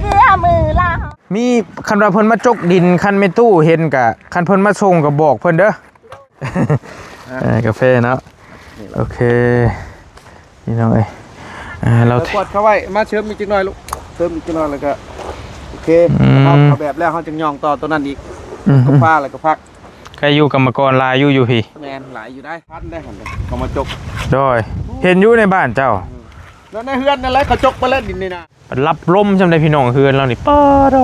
ເກືອມືລາວ. ມີ ຄັນວ່າເພິ່ນມາຈົກດິນ ຄັນແມ່ຕູ້ເຫັນກະ ຄັນເພິ່ນມາສົ່ງກະບອກເພິ່ນເດີ. ເອີ ກາແຟເນາະ. ໂອເຄ ພີ່ນ້ອງເອີຍ ເອີ ລາວ ເອົາກວດເຂົ້າໄວ້ ມາເສີມອີກຈັກໜ້ອຍລູກ ເສີມອີກຈັກໜ້ອຍແລ້ວກໍ ໂອເຄ ອືມ ເຮົາເອົາແບບແລ້ວ ເຮົາຈຶ່ງຍ່ອງຕໍ່ຕົວນັ້ນອີກ ອືມ ຕົກປາແລ້ວກໍພັກ. ໃຄຢູ່ ກຳມະກອນຫຼາຍຢູ່ ຢູ່ພີ້ ແມ່ນ ຫຼາຍຢູ່ໄດ໋ ພັນໄດ້ຫັ້ນ ເຂົາມາຈົກ ໂດຍ ເຫັນຢູ່ໃນບ້ານເຈົ້າ ອືມ ແລ້ວໃນເຮືອນນັ້ນແຫຼະ ເຂົາຈົກໄປແລ້ວດິນນີ້ນະ. ຮັບລົມຊ່ຳໃດພີ່ນ້ອງ ເຮືອນລາວນີ້ ປາດໂທ້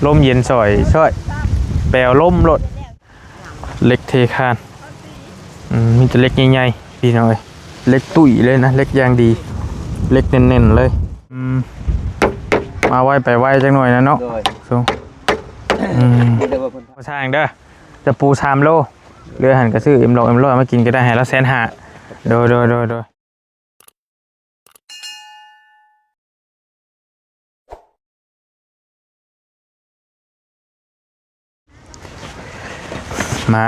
ລົມເຢັນຊ່ອຍໆ ແປວລົມໂລດ. ເຫຼັກເທຄານ ອືມ ມີແຕ່ເຫຼັກໃຫຍ່ໆ ພີ່ນ້ອງເອີຍ ເຫຼັກຕຸ້ຍເລີຍນະ ເຫຼັກຢ່າງດີ ເຫຼັກແໜ້ນໆ ເລີຍ. ອືມ ມາໄວໄປໄວຈັກໜ້ອຍນະເນາະ ໂດຍ ສົ່ງ ອືມ ມີແຕ່ວ່າເພິ່ນ ພໍ່ຊ່າງເດີ ຕະປູສາມໂລ ເຫຼືອຫັ້ນກໍຊື້ເອັມຮ້ອຍ ເອັມຮ້ອຍ ມາກິນກໍໄດ້ ໃຫ້ລາວແສນຫ້າ. ໂດຍ ໂດຍ ໂດຍ ໂດຍ. ມາ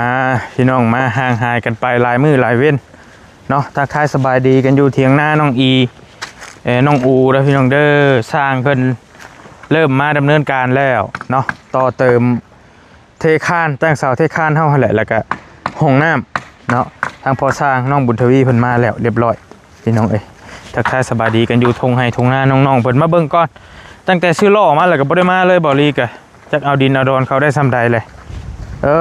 ພີ່ນ້ອງ ມາ ຫ່າງຫາຍກັນໄປຫຼາຍມື້ຫຼາຍເວັນເນາະ ທັກທາຍສະບາຍດີກັນຢູ່ຖຽງນານ້ອງອີ ເອີ ນ້ອງອູເດີ ພີ່ນ້ອງເດີ. ຊ່າງເພິ່ນເລີ່ມມາດຳເນີນການແລ້ວເນາະ ຕໍ່ເຕີມ ເທຄານ ຕັ້ງເສົາເທຄານເຮົາຫັ້ນແຫຼະ ແລ້ວກະຫ້ອງນ້ຳເນາະ. ທາງພໍ່ຊ່າງ ນ້ອງບຸນທະວີ ເພິ່ນມາແລ້ວລຽບຮ້ອຍ ພີ່ນ້ອງເອີຍ. ທັກທາຍສະບາຍດີກັນຢູ່ທົ່ງໄຮ່ທົ່ງນາ ນ້ອງໆ ເພິ່ນມາເບິ່ງກ່ອນ ຕັ້ງແຕ່ຊື້ລໍ້ມາແລ້ວກໍບໍ່ໄດ້ມາເລີຍ. ເບົາລີກະຈັກເອົາດິນເອົາດອນເຂົາໄດ້ຊ່ຳໃດແຫຼະ. ເອີ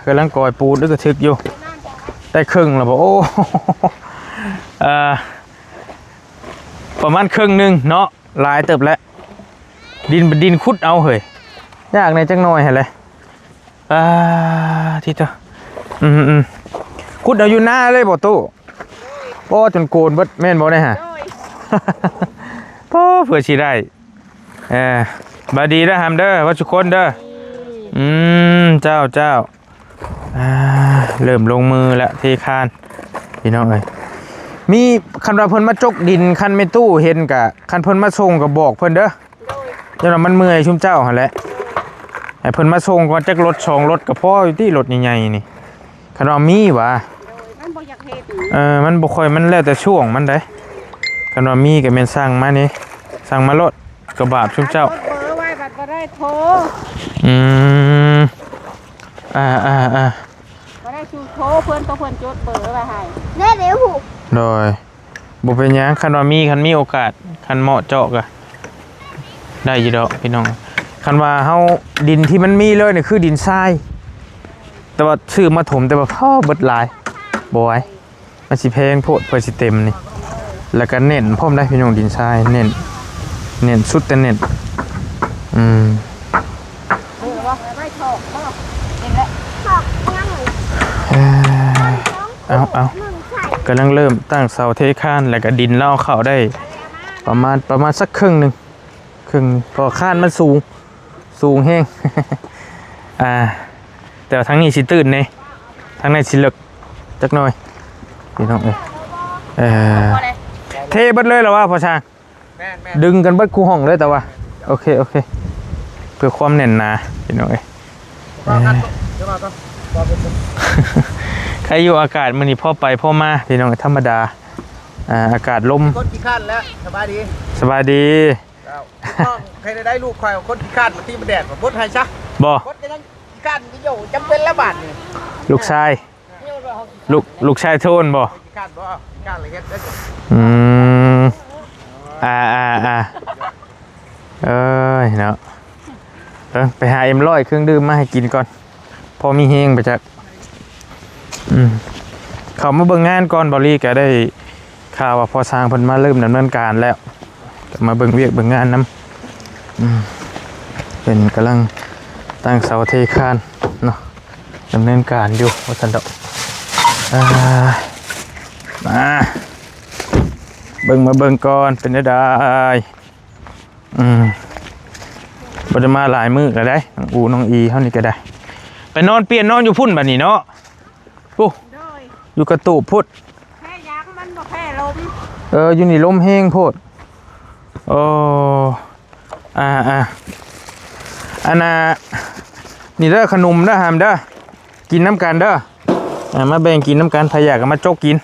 ກຳລັງກອຍປູນ ອຶກກະທຶກຢູ່ ໄດ້ເຄິ່ງແລ້ວບໍ່? ໂອ້ ເອີ ປະມານເຄິ່ງໜຶ່ງເນາະ ຫຼາຍເຕີບແຫຼະ. ດິນ ດິນຂຸດເອົາເຮີ້ຍ ຍາກແດ່ຈັກໜ້ອຍຫັ້ນແຫຼະ. ອ່າ ທິໂຕ ອືມໆ ຂຸດເອົາຢູ່ນາເລີຍບໍ່ຕູ້? ໂອ້ ຈົນໂກນເບິດແມ່ນບໍ່ໄດ໋ຫະ? ໂອ້ ເພື່ອຊິໄດ້ ເອີ ບາດດີເດີຫຳເດີ ເບິດທຸກຄົນເດີ. ອືມ ເຈົ້າ ເຈົ້າ. ອ່າ ເລີ່ມລົງມືແລ້ວ ເທຄານ ພີ່ນ້ອງເອີຍ. ມີ ຄັນວ່າເພິ່ນມາຈົກດິນ ຄັນແມ່ຕູ້ເຫັນກະ ຄັນເພິ່ນມາສົ່ງກະບອກເພິ່ນເດີ. ໂດຍ ຍ້ອນວ່າມັນເມື່ອຍຊຸມເຈົ້າຫັ້ນແຫຼະ ໃຫ້ເພິ່ນມາສົ່ງກ່ອນ ຈັກລົດສອງລົດກະພໍຢູ່ຕິ ລົດໃຫຍ່ໆ ນີ້. ຄັນວ່າມີຫວາ ໂດຍ ມັນບໍ່ຢາກເຮັດ ເອີ ມັນບໍ່ຄ່ອຍ ມັນແລ້ວແຕ່ຊ່ວງມັນໃດ໋. ຄັນວ່າມີກະແມ່ນສັ່ງມານີ້ ສັ່ງມາໂລດ ກະບາບຊຸມເຈົ້າ ຈົດເບີໄວ້ບັດບໍ່ໄດ້ໂທ. ອືມ ອ່າໆໆ ບໍ່ໄດ້ຊູໂທເພິ່ນ ໂຕເພິ່ນຈົດເບີໄວ້ໃຫ້ ແນ່ເດ້. ໂດຍ ບໍ່ເປັນຫຍັງ ຄັນວ່າມີ ຄັນມີໂອກາດ ຄັນເໝາະເຈາະກະໄດ້ຢູ່ດອກພີ່ນ້ອງ. ຄັນວ່າເຮົາ ດິນທີ່ມັນມີເລີຍນີ້ຄືດິນຊາຍ ແຕ່ວ່າຊື້ມາຖົມ ແຕ່ວ່າພໍເບິດຫຼາຍ ບໍ່ໄຫວ ມັນຊິແພງໂພດ ເພື່ອຊິເຕັມນີ້ ແລ້ວກະແໜ້ນພ້ອມໄດ໋ພີ່ນ້ອງ ດິນຊາຍແໜ້ນ ແໜ້ນສຸດແຕ່ແໜ້ນ. ອືມ ເອີ ເອົາ ເອົາ ກຳລັງເລີ່ມຕັ້ງເສົາເທຄານ ແລ້ວກະດິນລາວເຂົ້າໄດ້ປະມານ ປະມານສັກເຄິ່ງໜຶ່ງ ເຄິ່ງ ເພາະຄານມັນສູງ ສູງແຮງ ອ່າ ແຕ່ວ່າທາງນີ້ຊິຕື້ນແດ່ ທາງນັ້ນຊິເລິກຈັກໜ້ອຍ ພີ່ນ້ອງເອີຍ. ເອີ ເທເບິດເລີຍລະວ່າພໍ່ຊ່າງ? ແມ່ນໆ ດຶງກັນເບິດຄູ່ຫ້ອງເລີຍ ແຕ່ວ່າ ໂອເຄ ໂອເຄ ເພື່ອຄວາມແໜ້ນໜາ ພີ່ນ້ອງເອີຍ. ເອີ ໃຄຢູ່ ອາກາດມື້ນີ້ພໍໄປພໍມາ ພີ່ນ້ອງ ທຳມະດາ ອ່າ ອາກາດລົມ. ຄົນຂີ້ຄ້ານແລ້ວ ສະບາຍດີ ສະບາຍດີ. ເຈົ້າ ນ້ອງເຮັດໄດ້ ລູກຂ້ອຍຄົນຂີ້ຄ້ານ ມາຕີມາແດດ ບໍ່ບົດໃຫ້ຊະ ບໍ່ ບົດກໍຍັງຂີ້ຄ້ານຢູ່ ຈຳເປັນແລ້ວບາດນີ້. ລູກຊາຍ ລູກ ລູກຊາຍໂທນບໍ່? ຂີ້ຄ້ານບໍ່? ຂີ້ຄ້ານລະເຮັດເດ້. ອືມ ອ່າໆ ເອີຍເນາະ ເອີ ໄປຫາເອັມຮ້ອຍ ເຄື່ອງດື່ມມາໃຫ້ກິນກ່ອນ ພໍມີແຮງໄປຈັກ. ອືມ ເຂົ້າມາເບິ່ງງານກ່ອນ ເບົາລີກະໄດ້ຂ່າວວ່າພໍ່ຊ່າງເພິ່ນມາເລີ່ມດຳເນີນການແລ້ວ ກະມາເບິ່ງວຽກເບິ່ງງານນຳ. ອືມ ເພິ່ນກຳລັງຕັ້ງເສົາເທຄານເນາະ ດຳເນີນການຢູ່ວ່າຊັ້ນດອກ. ອ່າ ມາເບິ່ງ ມາເບິ່ງກ່ອນ ເປັນແນວໃດ? ອືມ ບໍ່ໄດ້ມາຫຼາຍມື້ແລ້ວເດ້ ນ້ອງອູນ້ອງອີເຮົານີ້ກໍໄດ້ ໄປນອນປ່ຽນນອນຢູ່ພຸ້ນບັດນີ້ເນາະ. ໂອ້ ໂດຍ ຢູ່ກະຕູບພຸ້ນ ແພ້ຢາງມັນບໍ່ແພ້ລົມ. ເອີ ຢູ່ນີ້ລົມແຮງໂພດ. ໂອ້ ອ່າໆ ອັນນ່າ ນີ້ເດີ ຂະໜົມເດີ ຫາມເດີ ກິນນຳກັນເດີ. ອ່າ ມາແບ່ງກິນນຳກັນ ໃຜຢາກກໍມາຈົກກິນ.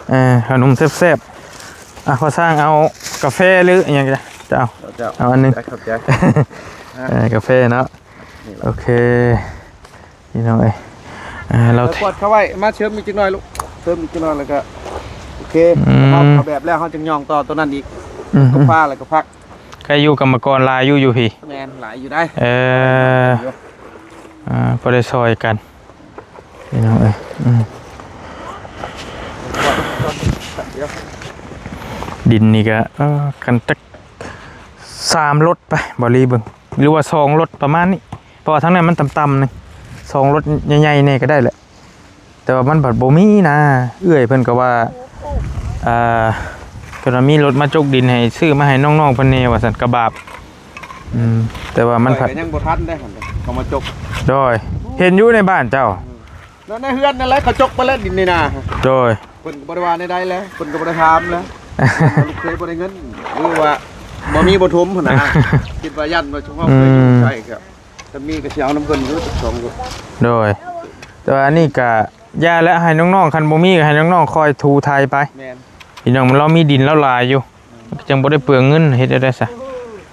ເອີ ຂະໜົມແຊບໆ. ອ່ະ ພໍ່ຊ່າງເອົາກາແຟຫຼືອີ່ຫຍັງກໍໄດ້ ເຈົ້າ ເຈົ້າ ເອົາອັນໜຶ່ງ ຂອບໃຈ ເອີ ກາແຟເນາະ. ໂອເຄ ພີ່ນ້ອງເອີຍ ເອີ ລາວ ເອົາຂວດເຂົ້າໄວ້ ມາເສີມອີກຈັກໜ້ອຍລູກ ເສີມອີກຈັກໜ້ອຍແລ້ວກໍ ໂອເຄ ອືມ ເຮົາເອົາແບບແລ້ວ ເຮົາຈຶ່ງຍ່ອງຕໍ່ຕົວນັ້ນອີກ ອືມ ຕົກປາແລ້ວກໍພັກ. ໃຄຢູ່ ກຳມະກອນຫຼາຍຢູ່ ຢູ່ພີ້ ແມ່ນ ຫຼາຍຢູ່ໄດ໋. ເອີ ອ່າ ພໍໄດ້ຊ່ອຍກັນ ພີ່ນ້ອງເອີຍ. ອືມ ດຽວ ດິນນີ້ກໍ ເອີ ຄັນຈັກສາມລົດໄປ ບໍ່ລີເບິ່ງ ຫຼືວ່າສອງລົດປະມານນີ້ ເພາະວ່າທາງນັ້ນມັນຕ່ຳໆ ນີ້ ສອງລົດໃຫຍ່ໆ ແດ່ກໍໄດ້ແຫຼະ. ແຕ່ວ່າມັນພັດບໍ່ມີນະ ເອື້ອຍເພິ່ນກໍວ່າ ອ່າ ເພິ່ນວ່າມີລົດມາຈົກດິນໃຫ້ ຊື້ມາໃຫ້ນ້ອງໆ ເພິ່ນແດ່ວ່າຊັ້ນ ກະບາບ. ອືມ ແຕ່ວ່າມັນພັດ ຂ້ອຍກໍຍັງບໍ່ທັນໄດ້ຫັ້ນ ເຂົາມາຈົກ. ໂດຍ ເຫັນຢູ່ໃນບ້ານເຈົ້າ ອືມ ແລ້ວໃນເຮືອນນັ້ນແຫຼະ ເຂົາຈົກໄປແລ້ວດິນໃນນາ. ໂດຍ ເພິ່ນກໍບໍ່ໄດ້ວ່າໃດໆ ແຫຼະ ເພິ່ນກໍບໍ່ໄດ້ຖາມແຫຼະ ລູກເຂີຍບໍ່ໄດ້ເງິນ ຫຼືວ່າບໍ່ມີບໍ່ຖົມຫັ້ນນະ ຄິດວ່າຢ້ານວ່າຊຸມເຮົາເຄີຍຢູ່ໃກ້ກໍ ຖ້າມີກໍຊິເອົານຳເພິ່ນຢູ່ຈັກສອງຢູ່. ໂດຍ ແຕ່ວ່າອັນນີ້ກໍຢ່າແຫຼະ ໃຫ້ນ້ອງໆ ຄັນບໍ່ມີກໍໃຫ້ນ້ອງໆ ຄອຍຖູໄຖໄປ. ແມ່ນ ພີ່ນ້ອງ ລາວມີດິນລາວຫຼາຍຢູ່ ອືມ ກໍຈັ່ງບໍ່ໄດ້ເປືອງເງິນ ເຮັດແນວໃດຊະ?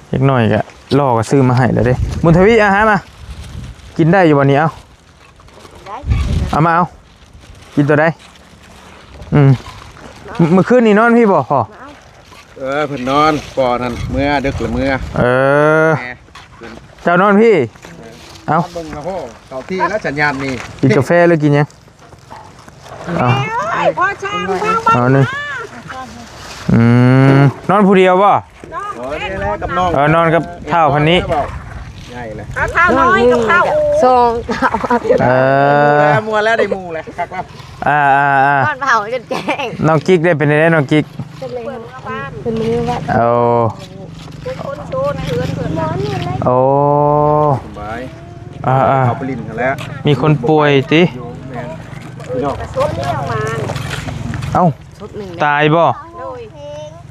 ເດັກນ້ອຍກໍລໍກໍຊື້ມາໃຫ້ແລ້ວເດ້. ບຸນທະວີ ອາຫານມາ ກິນໄດ້ຢູ່ບໍ່ນີ້? ເອົາ ໄດ້ ເອົາມາ ເອົາ ກິນຕົວໃດ? ອືມ ມື້ຄືນນີ້ນອນພີ້ບໍ່ພໍ່? ເອີ ເພິ່ນນອນ ພໍ່ນັ້ນເມືອ ດຶກລະເມືອ. ເອີ ແມ່ ເຈົ້ານອນພີ້. ເອີ ເອົ້າ ເບິ່ງລະໂຫ ເຂົ້າທີ່ແລ້ວສັນຍານນີ້ ກິນກາແຟຫຼືກິນຫຍັງ? ເອົາ ເອົາ ເອົາໜຶ່ງ ອືມ ນອນຜູ້ດຽວບໍ່? ໂອ້ຍ ນີ້ແຫຼະກັບນ້ອງ ເອີ ນອນກັບທ້າວພັນນີ້ ໃຫຍ່ແລ້ວ ເອົາທ້າວນ້ອຍກັບທ້າວອູ ສອງທ້າວ ເອີ ມ່ວນແລ້ວ ໄດ້ໝູ່ແລ້ວ ຄັກແລ້ວ. ອ່າໆໆ ນອນເຜົາຈົນແຈ້ງ. ນ້ອງກິກໄດ້ເປັນໃດ ນ້ອງກິກ? ເປັນເລີຍ ເພິ່ນເມືອບ້ານ ເພິ່ນເມືອບ້ານ. ໂອ້ ເປັນຄົນໂຊໃນເຮືອນເພິ່ນນະ. ໂອ້ ສະບາຍ ອ່າໆ ເຂົາໄປຫຼິ້ນຫັ້ນແຫຼະ ມີຄົນປ່ວຍຕິ? ແມ່ນ ເອົາ ຕາຍບໍ່? ໂດຍ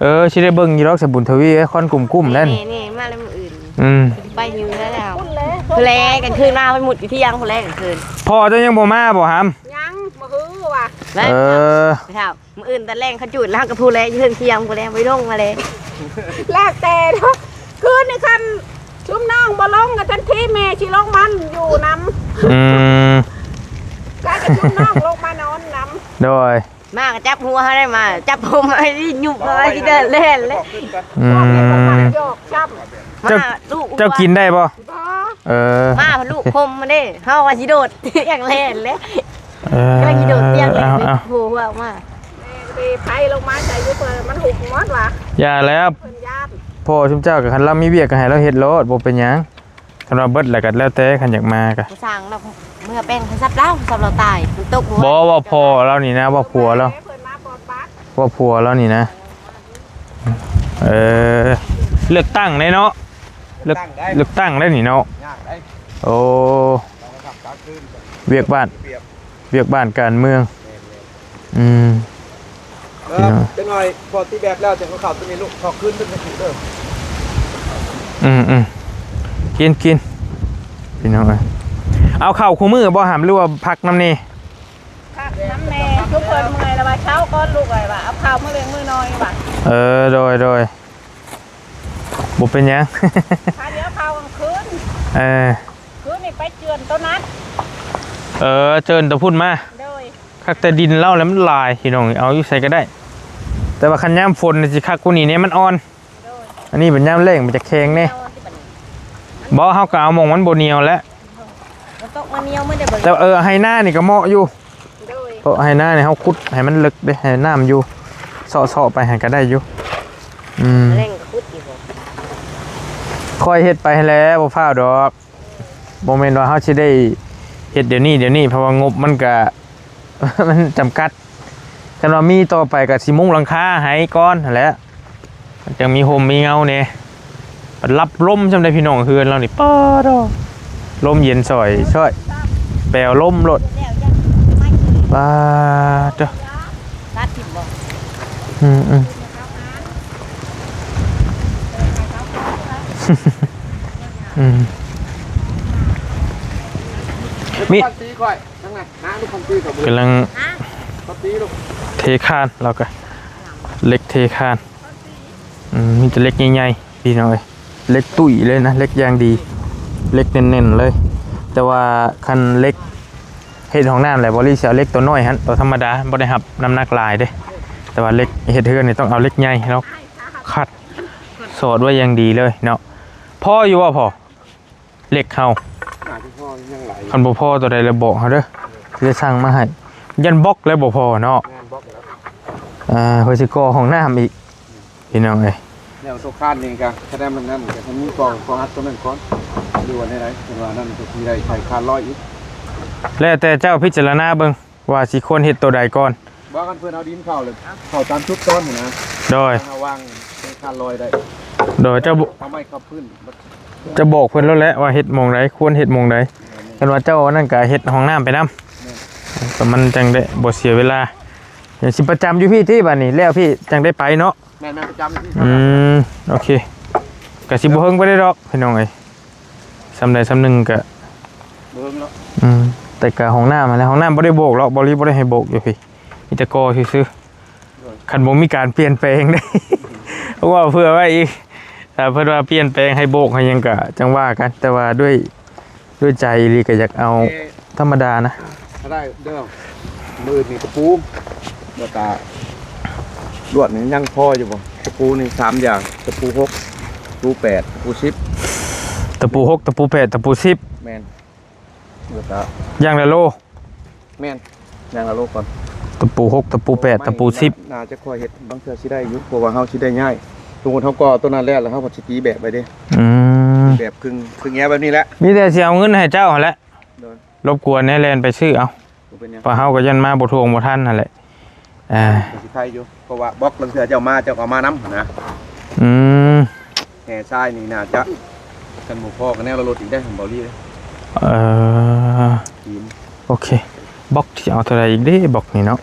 ເອີ ຊິໄດ້ເບິ່ງຢູ່ດອກ ສະບຸນທະວີ ຄວັນກຸ້ມໆ ນັ້ນ ນີ້ໆ ມາແລ້ວມື້ອື່ນ ອືມ ໄປຢູ່ແລ້ວ ພຸ້ນແຫຼະ ກາງຄືນມາ ໄປມຸດຢູ່ທຽງພຸ້ນແຫຼະ ກາງຄືນ. ພໍ່ເຈົ້າຍັງບໍ່ມາບໍ່ຫຳ? ຍັງ ບໍ່ຮູ້ວ່າ ເອີ ໄປເຖົ້າ ມື້ອື່ນຕອນແລງເຂົາຈູດແລ້ວ ເຮົາກໍຜູ້ແລຢູ່ເທິງທຽງຜູ້ແລ ບໍ່ໄດ້ລົງມາເລີຍ. ແລ້ວແຕ່ເນາະ ຄືນນີ້ຄັນຊຸມນ້ອງບໍ່ລົງກໍທັນທີແມ່ຊິລົງມາຢູ່ນຳ. ອືມ ກາຍເປັນຊຸມນ້ອງລົງມານອນນຳ. ໂດຍ ມາກໍຈັບຫົວເຮົາໄດ້ ມາຈັບຜົມໃຫ້ຍຸບເຮົາຊິເດີນແລ່ນເລີຍ. ອືມ ເຈົ້າ ມາລູກ ເຈົ້າກິນໄດ້ບໍ່? ບໍ່ ເອີ ມາລູກຜົມມາເດ້ ເຮົາວ່າຊິໂດດຕຽງແລ່ນເລີຍ. ເອີ ກຳລັງຊິໂດດຕຽງແລ່ນ ເອົາ ໂຜອອກມາ ໄປລົງມາໃສ່ຢູ່ ເພິ່ນມັນຫຸບໝົດວ່າ. ຢ່າແລ້ວ ເພິ່ນຢ້ານ ພໍ່ຊຸມເຈົ້າກໍ ຄັນລາວມີວຽກກໍໃຫ້ລາວເຮັດໂລດ ບໍ່ເປັນຫຍັງ. ຄັນວ່າເບິດແລ້ວກໍແລ້ວແຕ່ ຄັນຢາກມາກໍ ຜູ້ຊ່າງລາວເມືອແປງໂທລະສັບລາວ ໂທລະສັບລາວຕາຍ ມັນຕົກຫົວ ບໍ່ ເວົ້າພໍ່ລາວນີ້ນະ ເວົ້າຜົວລາວ ເວົ້າຜົວລາວນີ້ນະ. ເອີ ເລືອກຕັ້ງໄດ້ເນາະ ເລືອກຕັ້ງໄດ້ ເລືອກຕັ້ງໄດ້ນີ້ເນາະ. ຍາກໄດ້ ໂອ້ ວຽກບ້ານ ວຽກບ້ານການເມືອງ. ແມ່ນໆ ອືມ ເອີ ພີ່ນ້ອງ ຈັກໜ້ອຍພໍຕີແບດແລ້ວ ຈັ່ງເອົາເຂົ້າຕົວນີ້ລູກ ເຂົ້າຄືນຕົວນີ້ເດີ. ອືມໆ ກິນໆ ພີ່ນ້ອງເອີຍ. ເອົາເຂົ້າຄູ່ມື້ບໍ່ຫຳ ຫຼືວ່າພັກນຳແດ່? ພັກນຳແດ່ ທຸກຄົນເມື່ອຍແລ້ວວ່າເຊົາກ່ອນລູກເອີຍ ວ່າເອົາເຂົ້າມື້ເລັກມື້ນ້ອຍວ່າ. ເອີ ໂດຍໆ ບໍ່ເປັນຫຍັງ ຫາດຽວເຂົ້າກາງຄືນ. ເອີ ຄືນນີ້ໄປເຈື່ອນໂຕນັດ. ເອີ ເຈີນຕະພຸ້ນມາ. ໂດຍ ຄັກແຕ່ດິນລາວແຫຼະ ມັນຫຼາຍພີ່ນ້ອງ ເອົາຢູ່ໃສກໍໄດ້ ແຕ່ວ່າຄັນຍາມຝົນນີ້ຊິຄັກກວ່ານີ້ແດ່ ມັນອ່ອນ. ໂດຍ ອັນນີ້ເປັນຍາມແລ້ງ ມັນຈະແຂງແດ່. ບໍ່ ເຮົາກໍເອົາໝ່ອງມັນບໍ່ໜຽວແຫຼະ ມັນຕົກມາໜຽວໝົດເດ້. ແຕ່ ເອີ ໄຮ່ນານີ້ກໍເໝາະຢູ່. ໂດຍ ເພາະໄຮ່ນານີ້ເຮົາຂຸດໃຫ້ມັນເລິກເດ້ ໃຫ້ນ້ຳຢູ່ ເຊາະໆໄປຫັ້ນກໍໄດ້ຢູ່. ອືມ ແລ້ງກໍຂຸດອີກບໍ່? ຄ່ອຍເຮັດໄປຫັ້ນແຫຼະ ບໍ່ຟ້າວດອກ. ບໍ່ແມ່ນວ່າເຮົາຊິໄດ້ ເຮັດດຽວນີ້ ດຽວນີ້ ເພາະວ່າງົບມັນກະ ມັນຈຳກັດ. ຄັນວ່າມີຕໍ່ໄປກໍຊິມຸງຫຼັງຄາໃຫ້ກ່ອນຫັ້ນແຫຼະ ມັນຈັ່ງມີຮົ່ມມີເງົາແດ່. ບັດລັບລົມຊ່ຳໃດພີ່ນ້ອງ ເຮືອນລາວນີ້ ປາດໂທ້ ລົມເຢັນຊ່ອຍໆ ແປວລົມໂລດ ປາດໂທ້. ຕັດຖິ້ມບໍ່? ອືມໆ ອືມ ມີ ກຳລັງ ຮະ? ເທຄານ ແລ້ວກໍເຫຼັກເທຄານ. ອືມ ມີແຕ່ເຫຼັກໃຫຍ່ໆ ພີ່ນ້ອງເອີຍ ເຫຼັກຕຸ້ຍເລີຍນະ ເຫຼັກຢ່າງດີ ເຫຼັກແໜ້ນໆເລີຍ. ແຕ່ວ່າຄັນເຫຼັກເຮັດຫ້ອງນ້ຳແລ້ວ ບໍ່ລີຊິເອົາເຫຼັກຕົວນ້ອຍຫັ້ນ ຕົວທຳມະດາ ບໍ່ໄດ້ຮັບນ້ຳໜັກຫຼາຍເດ້. ແຕ່ວ່າເຫຼັກເຮັດເຮືອນນີ້ຕ້ອງເອົາເຫຼັກໃຫຍ່ເນາະ ຄັດສອດໄວ້ຢ່າງດີເລີຍເນາະ. ພໍຢູ່ບໍ່ພໍ່? ເຫຼັກເຮົາ ໜ້າຈະພໍ ຍັງຫຼາຍ ຄັນບໍ່ພໍຕົວໃດລະບອກເຮົາເດີ ຊິໄດ້ສັ່ງມາໃຫ້. ຢ້ານບລັອກແລ້ວບໍ່ພໍເນາະ ແມ່ນບລັອກແລ້ວ ອ່າ ເພື່ອຊິກໍ່ຫ້ອງນ້ຳອີກ ພີ່ນ້ອງເອີຍ. ແນວໂຕຄານນີ້ກະ ຄະແນນມັນນັ້ນກະ ມີກ່ອງ ກ່ອງອັດຕົວນັ້ນກ່ອນ ຫຼືວ່າແນວໃດ ເພິ່ນວ່ານັ້ນກະຊິໄດ້ໃສ່ຄານລອຍອີກ. ແລ້ວແຕ່ເຈົ້າພິຈາລະນາເບິ່ງ ວ່າຊິຄວນເຮັດໂຕໃດກ່ອນ. ບໍ່ ຄັນເພິ່ນເອົາດິນເຂົ້າ ແລ້ວເຂົ້າຕາມຈຸດກ່ອນຫັ້ນນະ. ໂດຍ ເຮົາວາງເປັນຄານລອຍໄດ້. ໂດຍ ເຈົ້າ ເອົາໄມ້ຂັບພື້ນ ຈະບອກເພິ່ນໂລດແຫຼະວ່າເຮັດໝ່ອງໃດ ຄວນເຮັດໝ່ອງໃດ. ແມ່ນ ຄັນວ່າເຈົ້າອັນນັ້ນກະເຮັດຫ້ອງນ້ຳໄປນຳ. ແມ່ນ ກໍມັນຈັ່ງໄດ້ບໍ່ເສຍເວລາ. ດຽວຊິປະຈຳຢູ່ພີ້ຕິ ບາດນີ້ແລ້ວພີ້ຈັ່ງໄດ້ໄປເນາະ. ແມ່ນໆ ປະຈຳຢູ່ພີ້. ອືມ ໂອເຄ ກະຊິບໍ່ເຫິງປານໃດດອກ ພີ່ນ້ອງເອີຍ. ສ່ຳໃດສ່ຳໜຶ່ງກະ ບໍ່ເບິ່ງເນາະ. ອືມ ແຕ່ກະຫ້ອງນ້ຳຫັ້ນແຫຼະ ຫ້ອງນ້ຳບໍ່ໄດ້ໂບກຫຼອກ ບໍ່ລີບໍ່ໄດ້ໃຫ້ໂບກຢູ່ພີ້ ມີແຕ່ກໍ່ຊື່ໆ. ໂດຍ ຄັນບໍ່ມີການປ່ຽນແປງເດ້ ເວົ້າເຜື່ອໄວ້ອີກ ຖ້າເພິ່ນວ່າປ່ຽນແປງໃຫ້ໂບກໃຫ້ຫຍັງກະຈັ່ງວ່າກັນ ແຕ່ວ່າດ້ວຍ ດ້ວຍໃຈອີ່ຫຼີກະຢາກເອົາ ເອີ ທຳມະດານະ. ກໍໄດ້ເດີ ມື້ນີ້ຕະປູ ແລ້ວກະລວດນີ້ຍັງພໍຢູ່ບໍ່? ຕະປູນີ້ສາມຢ່າງ ຕະປູຫົກ ຕະປູແປດ ຕະປູສິບ. ຕະປູຫົກ ຕະປູແປດ ຕະປູສິບ. ແມ່ນ ແລ້ວກະຢ່າງລະໂລ. ແມ່ນ ຢ່າງລະໂລກ່ອນ ຕະປູຫົກ ຕະປູແປດ ຕະປູສິບ. ໜ້າຈະຄ່ອຍເຮັດ ບາງເທື່ອຊິໄດ້ຢູ່ ເພາະວ່າເຮົາຊິໄດ້ຍ້າຍ ສົມມຸດເຮົາກໍ່ຕົວນັ້ນແລ້ວ ແລ້ວເຮົາກໍຊິຕີແບບໄປເດ້. ອືມ ຕີແບບຄຶ່ງ ຄຶ່ງແຍກແບບນີ້ແຫຼະ ມີແຕ່ຊິເອົາເງິນໃຫ້ເຈົ້າຫັ້ນແຫຼະ. ໂດຍ ລົບກວນແດ່ ແລ່ນໄປຊື້ເອົາ ບໍ່ເປັນຫຍັງ ເພາະເຮົາກໍຢ້ານມາບໍ່ທ່ວງບໍ່ທັນຫັ້ນແຫຼະ. ອ່າ ກໍຊິໄຄຢູ່ ເພາະວ່າບລັອກລາງເທື່ອເຈົ້າມາ ເຈົ້າກໍເອົາມານຳຫັ້ນນະ. ອືມ ແຫ່ຊາຍນີ້ໜ້າຈະ ຄັນບໍ່ພໍກໍແນວລະລົດອີກໄດ໋ ເບົາລີເອີຍ. ເອີ ໂອເຄ ບລັອກຊິເອົາເທົ່າໃດອີກເດ້ ບລັອກນີ້ເນາະ?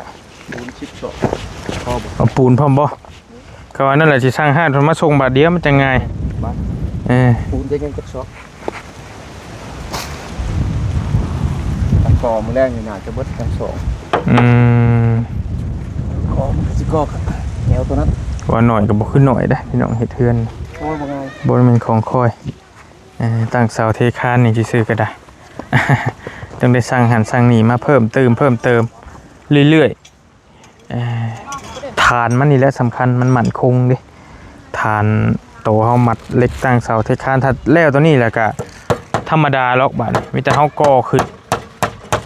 ປູນສິບສອງ ພໍບໍ່? ເອົາປູນພ້ອມບໍ່? ກໍວ່ານັ້ນແຫຼະ ຊິສັ່ງຮ້ານເພິ່ນມາສົ່ງບາດດຽວມັນຈັ່ງງ່າຍ. ບາດ ເອີ ປູນຈະຍັງຈັກຊອກ ຕັ້ງກໍມື້ແລງນີ້ໜ້າຈະເບິດທັງສອງ. ອືມ ກໍມັນກໍຊິກໍແນວຕົວນັ້ນ ວ່າໜ້ອຍກໍບໍ່ຄືໜ້ອຍເດ້ພີ່ນ້ອງ ເຮັດເຮືອນ. ໂອ້ຍ ບໍ່ງ່າຍ ບໍ່ແມ່ນຂອງຂ້ອຍ. ເອີ ຕັ້ງເສົາເທຄານນີ້ຊື່ໆກໍໄດ້ ຕ້ອງໄດ້ສັ່ງຫັ້ນສັ່ງນີ້ມາເພີ່ມຕື່ມ ເພີ່ມເຕີມເລື້ອຍໆ. ເອີ ຖານມັນນີ້ແຫຼະສຳຄັນ ມັນໝັ້ນຄົງເດ້ ຖານໂຕເຮົາມັດເຫຼັກຕັ້ງເສົາເທຄານ. ຖ້າແລ້ວໂຕນີ້ແລ້ວກະທຳມະດາຫຼອກ ບາດນີ້ມີແຕ່ເຮົາກໍ່ຂຶ້ນ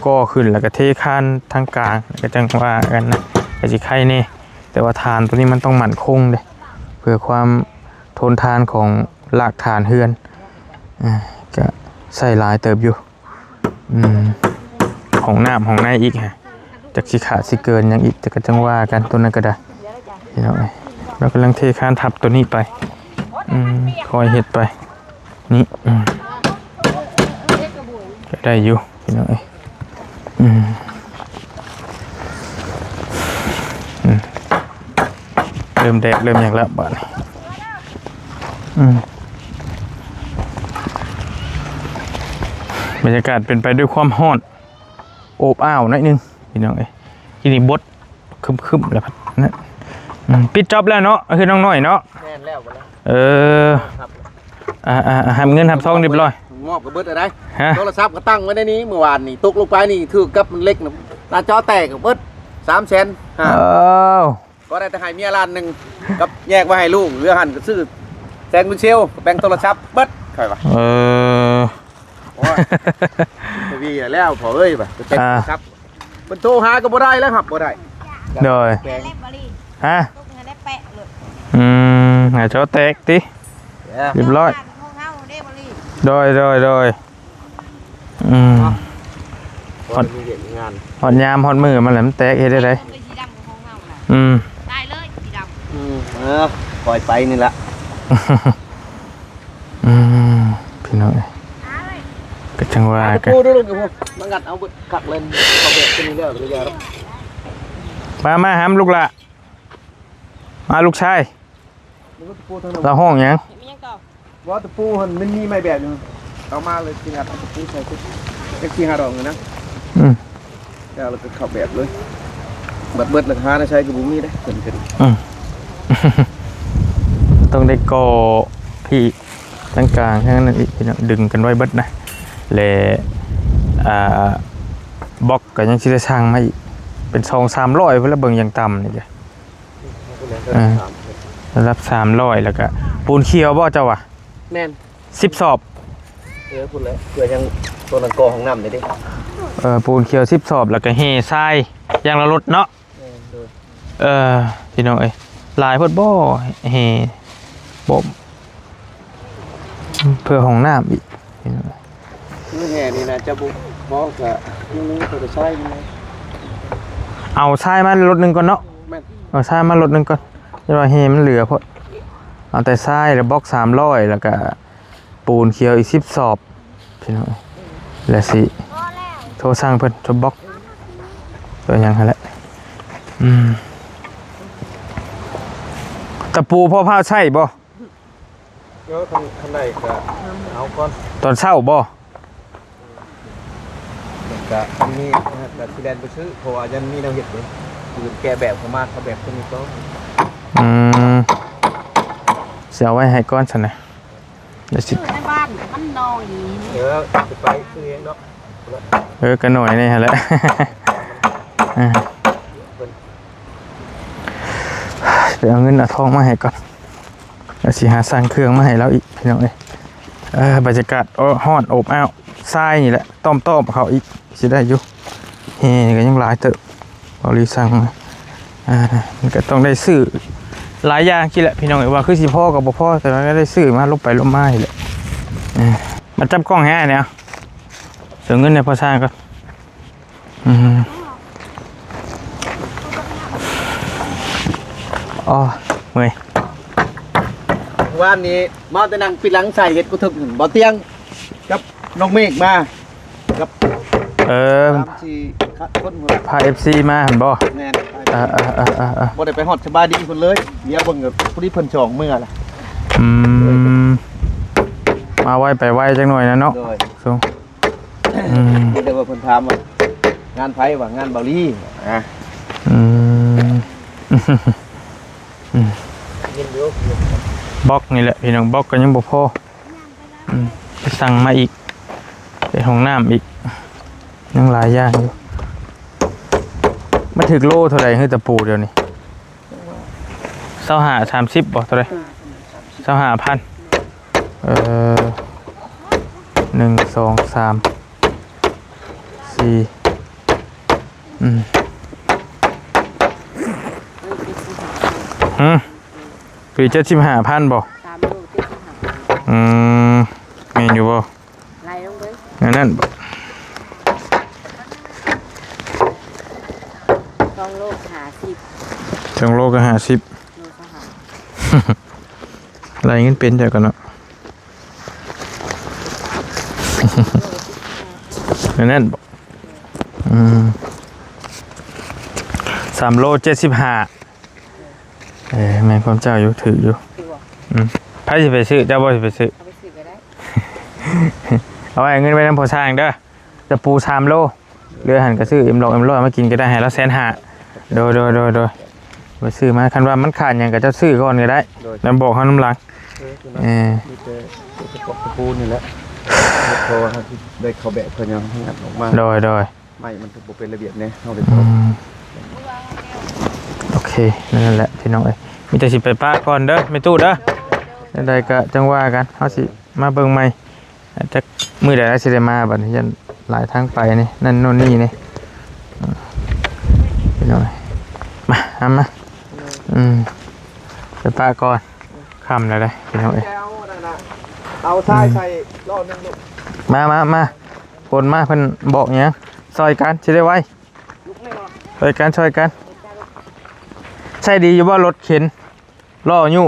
ກໍ່ຂຶ້ນແລ້ວກະເທຄານທາງກາງ ແລ້ວກະຈັ່ງວ່າກັນນະ ກະຊິໄຄແດ່. ແຕ່ວ່າຖານໂຕນີ້ມັນຕ້ອງໝັ້ນຄົງເດ້ ເພື່ອຄວາມທົນທານຂອງລາກຖານເຮືອນ. ເອີ ກະໃຊ້ຫຼາຍເຕີບຢູ່. ອືມ ຫ້ອງນ້ຳຫ້ອງໃນອີກ ຈັກຊິຂາດຊິເກີນຫຍັງອີກ ແຕ່ກໍຈັ່ງວ່າກັນ ໂຕນັ້ນກໍໄດ້ ພີ່ນ້ອງເອີຍ. ລາວກຳລັງເທຄານທັບໂຕນີ້ໄປ. ອືມ ຄ່ອຍເຮັດໄປ ນີ້. ອືມ ກໍໄດ້ຢູ່ ພີ່ນ້ອງເອີຍ. ອືມ ອືມ ເລີ່ມແດດເລີ່ມຫຍັງແລ້ວບາດນີ້. ອືມ ບັນຍາກາດເປັນໄປດ້ວຍຄວາມຮ້ອນ ໂອບອ້າວໜ້ອຍໜຶ່ງ ພີ່ນ້ອງເອີຍ. ທີ່ນີ້ບົດຄຶ້ມໆ ແລ້ວພັດນະ. ອືມ ປິດຈອບແລ້ວເນາະ ຄືນ້ອງນ້ອຍເນາະ. ແມ່ນແລ້ວ ເອີ ຮັບ ອ່າໆ ຮັບເງິນຮັບທອງຮຽບຮ້ອຍ ງອບກໍເບິດແລ້ວໄດ໋. ຮະ ໂທລະສັບກໍຕັ້ງໄວ້ໃນນີ້ ມື້ວານນີ້ຕົກລົງໄປນີ້ຖືກກັບເຫຼັກນະ ໜ້າຈໍແຕກກໍເບິດ ສາມແສນຫ້າ. ເອີ ກໍໄດ້ແຕ່ໃຫ້ເມຍລ້ານໜຶ່ງ ກັບແຍກໄວ້ໃຫ້ລູກ ເຫຼືອຫັ້ນກໍຊື້ແຊນວິນເຊວ ແບ່ງໂທລະສັບເບິດ ຂ້ອຍວ່າ. ເອີ ໂອ້ຍ ທະວີແລ້ວພໍ່ເອີຍວ່າ ແບ່ງໂທລະສັບ ເພິ່ນໂທຫາກໍບໍ່ໄດ້ແລ້ວ ຮັບບໍ່ໄດ້. ໂດຍ ແຂວງ ຮະ ອືມ ໜ້າຈໍແຕກຕິ ຮຽບຮ້ອຍ. ໂດຍ ໂດຍ ໂດຍ. ອືມ ເອົາ ຮອດ ມີວຽກມີງານ ຮອດຍາມຮອດມື້ມັນແຫຼະ ມັນແຕກເຮັດໄດ້ໃດ? ເອີ ມັນກໍສີດຳຂອງເຮົານະ ອືມ ໄດ້ເລີຍສີດຳ ອືມ ເອີ ຄ່ອຍໄປນີ້ລະ ອືມ ພີ່ນ້ອງເອີຍ ກໍຈັ່ງວ່າ ອາ ກັນ ມາງັດເອົາເບິດຄັກເລີຍ ເຂົາແບກຕົວນີ້ແລ້ວກໍຢ່າດອກ ມາ ມາຫຳລູກຫຼ້າ ມາລູກຊາຍ ລາວຮ້ອງຫຍັງ? ເຮັດຫຍັງຕໍ່? ບໍ່ ຕະປູຫັ້ນມັນມີໄມ້ແບບຢູ່ ເອົາມາເລີຍ ຊິງັດເອົາຕະປູໃສ່ ຈັກສີ່ຫ້າດອກນະ ອືມ ແລ້ວ ແລ້ວກໍເຂົ້າແບບເລີຍ ບັດເບິດແລ້ວຫາໃນໃຊ້ກໍບໍ່ມີເດ້ ເພິ່ນ ເພິ່ນ ອືມ ຕ້ອງໄດ້ກໍ່ພີ້ທັງກາງທັງນັ້ນອີກ ພີ່ນ້ອງ ດຶງກັນໄວ້ເບິດນະ ແລະ ອ່າ ບລັອກກໍຍັງຊິໄດ້ສັ່ງມາອີກ ເປັນສອງສາມຮ້ອຍພຸ້ນລະ ເບິ່ງຢ່າງຕ່ຳນີ້ກະ ເອີ ລະດັບສາມຮ້ອຍ ແລ້ວກະປູນຂຽວບໍ່ເຈົ້າວ່າ? ແມ່ນ ສິບສອບ ເອີ ພຸ້ນແຫຼະ ເພື່ອຍັງຕົວນັ້ນກໍ່ຫ້ອງນ້ຳໄດ້ເດ້ ເອີ ປູນຂຽວສິບສອບ ແລ້ວກະແຮ່ຊາຍຢ່າງລະລົດເນາະ ແມ່ນ ໂດຍ ເອີ ພີ່ນ້ອງເອີຍ ຫຼາຍໂພດບໍ່ ແຮ່ບໍ່ ເພື່ອຫ້ອງນ້ຳອີກ ຄືແຮ່ນີ້ນະ ຈະບໍ່ ບໍ່ກະ ນີ້ ນີ້ ກະຊາຍນີ້ ເອົາຊາຍມາລົດໜຶ່ງກ່ອນເນາະ ແມ່ນ ເອົາຊາຍມາລົດໜຶ່ງກ່ອນ ແຕ່ວ່າແຮ່ມັນເຫຼືອໂພດ ເອົາແຕ່ຊາຍ ແລ້ວບລັອກສາມຮ້ອຍ ແລ້ວກະປູນຂຽວອີກສິບສອບ ພີ່ນ້ອງເອີຍ ແລ້ວຊິໂທສັ່ງເພິ່ນ ໂທບລັອກ ໂທຫຍັງຫັ້ນແຫຼະ ອືມ ຕະປູພໍພ້າວໃຊ້ບໍ່? ເອີ ຄັນ ຄັນໄດ້ກະເອົາກ່ອນ ຕອນເຊົ້າບໍ່? ກະມີ ກະຊິແລ່ນໄປຊື້ ເພາະວ່າຍັງມີແນວເຮັດຢູ່ ຄືແກະແບບເຂົ້າມາ ເຂົາແບບຕົວນີ້ກໍ ອືມ ຊິເອົາໄວ້ໃຫ້ກ່ອນຊັ້ນນະ ດຽວຊິ ຊື້ໃນບ້ານມັນໜ້ອຍ ເອີ ຊິໄປຊື້ເອງດອກ ເອີ ກະໜ້ອຍແດ່ຫັ້ນແຫຼະ ເອີ ໄປເອົາເງິນເອົາທອງມາໃຫ້ກ່ອນ ແລ້ວຊິຫາສັ່ງເຄື່ອງມາໃຫ້ລາວອີກ ພີ່ນ້ອງເອີຍ ເອີ ບັນຍາກາດ ໂອ້ ຮ້ອນອົບອ້າວ ຊາຍນີ້ແຫຼະ ຕ້ອມໆເຂົ້າອີກ ຊິໄດ້ຢູ່ ແຮ່ນີ້ກໍຍັງຫຼາຍເຕີບ ເບົາລີສັ່ງມາ ອ່າ ມັນກໍຕ້ອງໄດ້ຊື້ຫຼາຍຢ່າງຊີ້ແຫຼະ ພີ່ນ້ອງເອີຍ ວ່າຄືຊິພໍກໍບໍ່ພໍ ແຕ່ວ່າກໍໄດ້ຊື້ມາລົບໄປລົບມານີ້ແຫຼະ ເອີ ມາຈັບກ້ອງໃຫ້ອ້າຍແດ່ ເອົາເງິນໃຫ້ພໍ່ຊ່າງກ່ອນ ອືມ ອໍ ເມື່ອຍ ວານນີ້ມາແຕ່ນັ່ງປີຫຼັງໃສ່ເຮັດກະເທິກ ບໍ່ຕຽງກັບນ້ອງເມກມາ ກັບ ເອີ ສາມສີ່ຄົນພຸ້ນລະ ພາເອັຟຊີມາຫັ້ນບໍ່? ແມ່ນ ເອີໆໆໆໆ ບໍ່ໄດ້ໄປຮອດສະບາຍດີເພິ່ນເລີຍ ດຽວເບິ່ງກໍພໍດີເພິ່ນສອງເມືອລະ ອືມ ມາໄວໄປໄວຈັກໜ້ອຍນະເນາະ ໂດຍ ອືມ ມີແຕ່ວ່າເພິ່ນຖາມວ່າງານໃຜ ວ່າງານເບົາລີ ອາ ອືມ ອືມ ບລັອກນີ້ແຫຼະພີ່ນ້ອງ ບລັອກກໍຍັງບໍ່ພໍ ອືມ ໄປສັ່ງມາອີກ ເປັນຫ້ອງນ້ຳອີກ ຍັງຫຼາຍຢ່າງຢູ່ ມັນຖືກໂລເທົ່າໃດ ຄືຕະປູດຽວນີ້? ຊາວຫ້າ ສາມສິບບໍ່ ເທົ່າໃດ? ຊາວຫ້າພັນ ເອີ ໜຶ່ງ ສອງ ສາມ ສີ່ ອືມ ຫື ປີເຈັດສິບຫ້າພັນບໍ່? ສາມໂລເຈັດສິບຫ້າພັນ ອືມ ແມ່ນຢູ່ບໍ່? ໄລ່ລົງເບິ່ງ ແນວນັ້ນບໍ່? ສອງໂລຫ້າສິບ ສອງໂລກໍຫ້າສິບ ໂລຊາວຫ້າ ໄລ່ເງິນເປັນເຈົ້າກໍເນາະ ແນວນັ້ນບໍ່? ອືມ ສາມໂລເຈັດສິບຫ້າ ເອີ ແມ່ນຄວາມເຈົ້າຢູ່ ຖືກຢູ່ ຖືກບໍ່? ອືມ ໃຜຊິໄປຊື້? ເຈົ້າບໍ່ຊິໄປຊື້? ເອົາໄປຊື້ກໍໄດ້ ເອົາໄວ້ ເອົາເງິນໄວ້ນຳພໍ່ຊ່າງເດີ ຕະປູສາມໂລ ເຫຼືອຫັ້ນກໍຊື້ເອັມລັອກເອັມຮ້ອຍມາກິນກໍໄດ້ ໃຫ້ລາວແສນຫ້າ ໂດຍ ໂດຍ ໂດຍ ໂດຍ ໄປຊື້ມາ ຄັນວ່າມັນຂາດຫຍັງກໍເຈົ້າຊື້ກ່ອນກໍໄດ້ ໂດຍ ແລ້ວບອກເຮົານຳຫຼັງ ເອີ ເອີ ມີແຕ່ຕະປົກຕະປູນີ້ແຫຼະ ເພາະວ່າເຮົາຊິໄດ້ເຂົ້າແບບເຂົາຫຍັງ ເຮົາຫຍັງອອກມາ ໂດຍ ໂດຍ ໄມ້ມັນບໍ່ເປັນລະບຽບແດ່ ເຮົາໄດ້ ອືມ ໂອເຄ ນັ້ນແຫຼະພີ່ນ້ອງເອີຍ ມີແຕ່ຊິໄປປະກ່ອນເດີ ແມ່ຕູ້ເດີ ແນວໃດກໍຈັ່ງວ່າກັນ ເຮົາຊິມາເບິ່ງໃໝ່ ຈັກມື້ໃດຊິໄດ້ມາບັດນີ້ ຢ້ານຫຼາຍທາງໄປນີ້ ນັ້ນໂນ່ນນີ້ນີ້ ອືມ ພີ່ນ້ອງເອີຍ ມາ ນຳມາ ອືມ ໄປປະກ່ອນ ຄ່ຳແລ້ວເດ້ພີ່ນ້ອງເອີຍ ເອົາຊາຍໃສ່ລໍ້ໜຶ່ງລູກ ມາ ມາ ມາ ຄົນມາ ເພິ່ນບອກຫຍັງ? ຊ່ອຍກັນ ຊິໄດ້ໄວ. ຊ່ອຍກັນ ຊ່ອຍກັນ. ໃຊ້ດີຢູ່ບໍ່ ລົດເຂັນ ລໍ້ຍູ້?